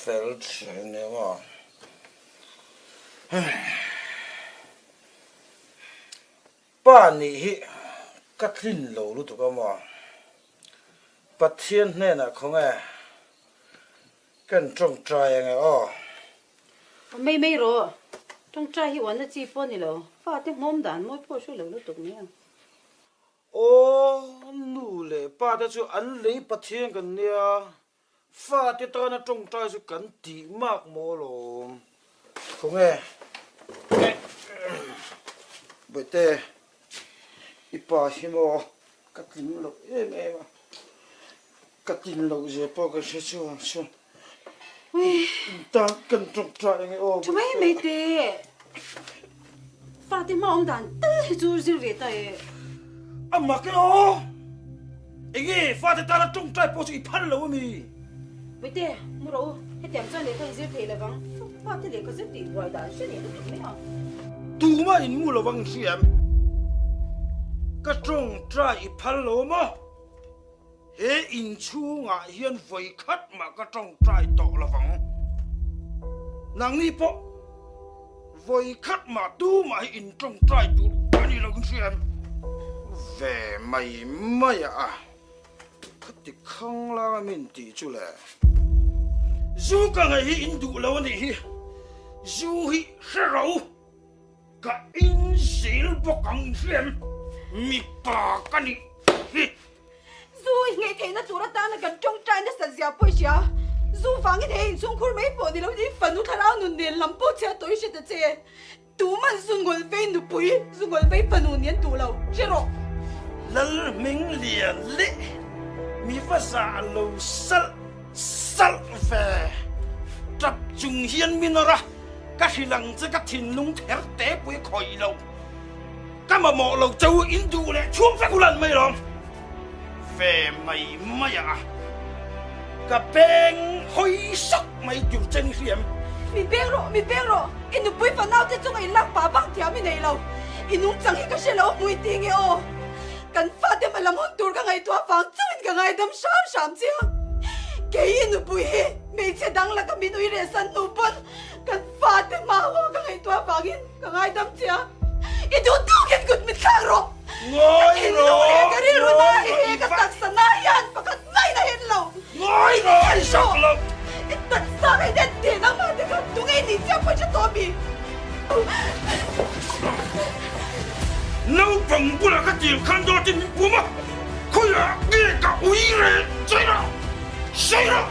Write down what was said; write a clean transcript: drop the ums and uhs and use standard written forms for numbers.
fel thin em a. Pa nih hi ka tlin lo lutuk a maw? Pathian hnenah khawnge kan tawngtai ange aw. Mai mai rawh, tawngtai hi uanna chi pawh a ni lo, fate hmawm dan mawi pawh hre lo lutuk mai ang. Aw, nu leh pa te chu an lei Pathian kan nia, Fate tana tawngtai chu kan tih mak maw lawm. Khawnge Bawihte i pa hi maw ka tling loh em em a, ka tlin loh zia pawh ka hre chuang chuan in tan kan tawngtai ange aw Tha mai mai teh. Fate hma awm dan tal hi chu zir ve ta e. A mak e aw! Enge fate tana tawngtai pawh chu i phal lo ami? Puite, mu rawh u, hetiang chuan lehkha in zir thei lovang, fate lehkha zir tih buai dan hre leh lutuk mai ang. Tumah in mu lovang in hria em? Ka tawngtai i phal lo maw? He inchhungah hian vawi khat mah ka tawngtai tawh lovang. Nangni pawh vawi khat mah tumah hi in tawngtai tur a ni lo in hria em? Ve mai mai a, khati khang langa min tih chu le. Zu ka ngaih hi in duh lo a nih hi, zu hi hre ro. Ka inzil bawk ang in hria em? Mipa ka nih hi. Zu i ngei theihna tur atana kan tawngtai nasat zia pawh i hria. Zu vangin he inchhungkhur mai pawh ni loin i fanu thlarau nun nen lam pawh chhiat tawh i hre ta che. Tuman zu ngawl vei nupui, zu ngawl vei fanu nih an duh lo. Hre rawh. Lal hming lian leh mi va zah lo salh salh ve. Tap chung hian min awrh a. Ka hrilh ang che ka thinlung ther te pui khawih lo. Ka mamawh lo che u in duh leh chhung vek ulan mai lawm. Ve mai mai a ka beng hawi sak mai tur che ni hriam. Mi beng rawh, mi beng rawh, i nupui fanau te chunga in lak pah bak thiam i nei lo. I nungchang hi ka hre lo hmui ti nge aw. Kan fate hma lam hun tur ka ngaihtuah vang chauhin ka ngaidam hram hram che a. Kei i nupui hi hmeichhe dang laka min ui reh san hnu pawn kan fate hma haw ka ngaihtuah vangin ka ngaidam che a. I duh tawkin kut min thlak rawh. Ngawi Ka thinlung leh rawh, ka rilru na ngawi hi rawh, he i ka va. taksa na hian pakhat mahin a hen lo. Ngawi rawh, i zak lo. I taksa ka in en teh nangmah te khan tunge i nih chiah pawh i hre tawh mi. Naupang bulah ka tir khan dawtin min pum a, khawiah nge ka ui reh che rawh, sawi rawh!